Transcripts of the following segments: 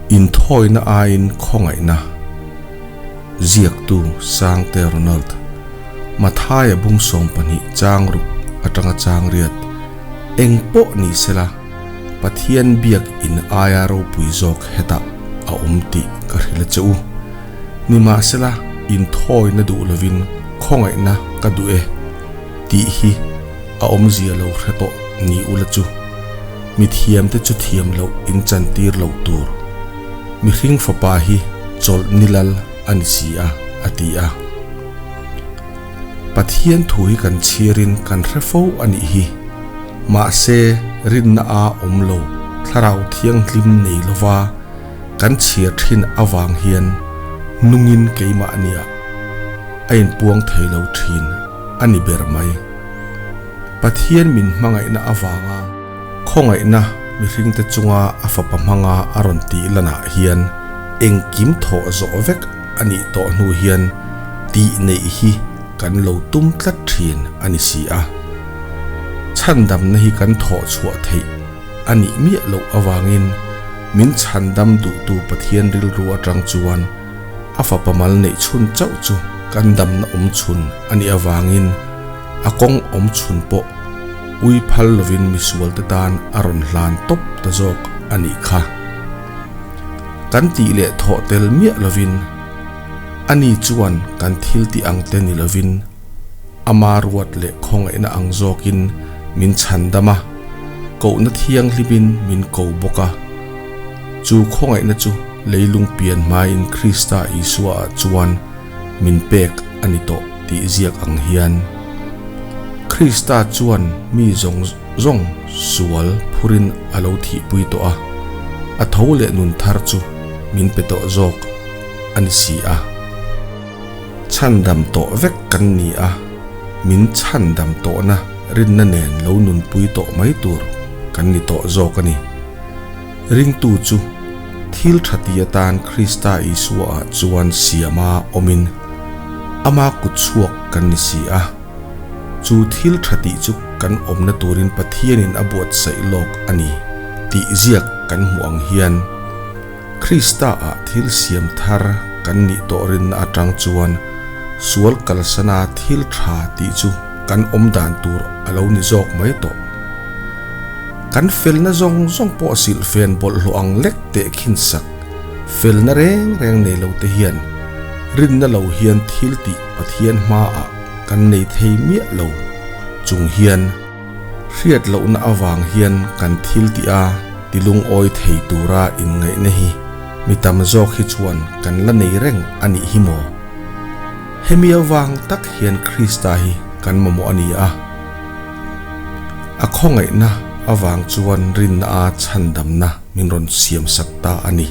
Inthawina aiin khawngaihna. Ziaktu Sangte Ronald. Mathaia bung 12 chang ruk atanga chang riat eng pawh ni sela Pathian biak in aia ropui zawk hetah a awm tih ka hrilh a che u. Nimahsela inthawina duh lovin khawngaihna ka duh e tih hi a awmzia lo hre tawh ni ula chu. Mi thiamte chu thiam loh in chantir loh tur. Mihring fapa hi chawlh ni lal a ni si a, a ti a. Pathian thu hi kan chhiarin kan hre fo a nih hi. Mahse, rinna a awm lo, thlarau thianghlim nei lova kan chhiar thin avang hian nungin keimahniah a inpuang thei lo thin a ni ber mai. Pathian min hmangaihna avanga khawngaihna mihringte chunga a fapa hmanga a rawn tih lanah hian engkim thawh zawh vek a nih tawh hnu hian tih neih hi kan lo tum tlat thin a ni si a. Chhandamna hi kan thawh chhuah theih a nih miah loh avangin min chhandam duhtu Pathian rilru atang chuan a fapa mal neih chhun chauh chu kan damna awm chhun a nih avangin a kawng awm chhun pawh ui phal lovin misualte tan a rawn hlan tawp ta zawk a nih kha. Kan tih leh thawh tel miah lovin ani chuan kan thil tih ang te ni lovin ama ruat leh khawngaihna ang zawkin min chhandam a, kohna thianghlimin min ko bawk a. Chu khawngaihna chu leilung pian hmain Krista Isua-ah chuan min pek a ni tawh tih ziak ang hian Krista chuan mi zawng zawng sual phurin a lo thihpui tawh a, a tho leh nun thar chu min pe tawh zawk a ni si a. Chhandam tawh vek kan ni a, min chhandam tawhna rinna nen lo nunpui tawh mai tur kan ni tawh zawk a ni. Ringtu chu thil tha ti atan Krista Isua-ah chuan siama awmin ama kut chhuak kan ni si a. Chu thil tha tih chu kan awmna turin Pathianin a buatsaih lawk a ni tih ziak kan hmuh ang hian Krista-ah thil siam thar kan nih tawh rinna atang chuan sual kalsana thil tha tih chu kan awm dan tur a lo ni zawk mai tawh. Kan felna zawng zawng pawh silhfen bawlhhlawh ang lek teh khin sak, felna reng reng nei lo te hian rinna lo hian thil tih Pathian hmaah kan nei thei miah lo chung hian hriat lohna avang hian kan thil tih a tilungawi thei tura inngaihna hi mi tam zawk hi chuan kan la nei reng a nih hi maw? Hemi avang tak hian Krista hi kan mamawh a ni a. A khawngaihna avang chuan rinna a chhandamna min rawn siamsak ta a ni.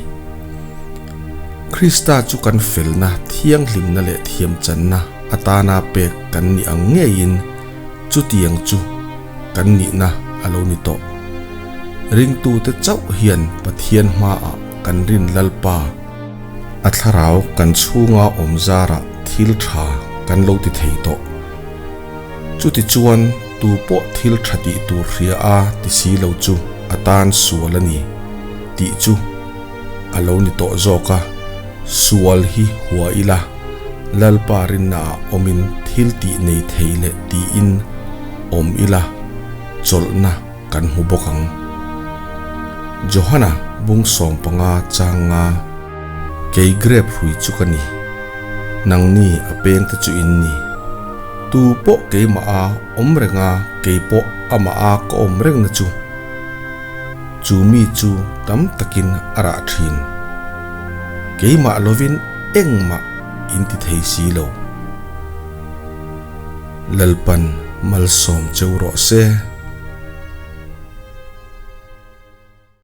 Krista chu kan felna, thianghlimna leh thiamchanna atana pek kan nih ang ngeiin chutiang chu kan nihna a lo ni tawh. Ringtute chauh hian Pathian hmaah kan rin Lalpa, a thlarau kan chhunga awm zarah thil tha kan lo ti thei tawh. Chutichuan, tu pawh thil tha tih tur hria a ti si lo chu a tan sual a ni tih chu a lo ni tawh zawk a, sual hi hua ila, Lalpa rinnaah awmin thil tih nei thei leh tiin awm ila, chawlhna kan hmu bawk ang. Johana bung 15 chang nga, Kei grep hrui chu ka ni. Nangni a pengte chu in ni. Tu pawh keimah a awm reng a, kei pawh amah a ka awm reng na chu. Chu mi chu tam takin a rah thin. Keimah lovin engmah in ti thei si lo. Lalpan malsawm cheu rawh se.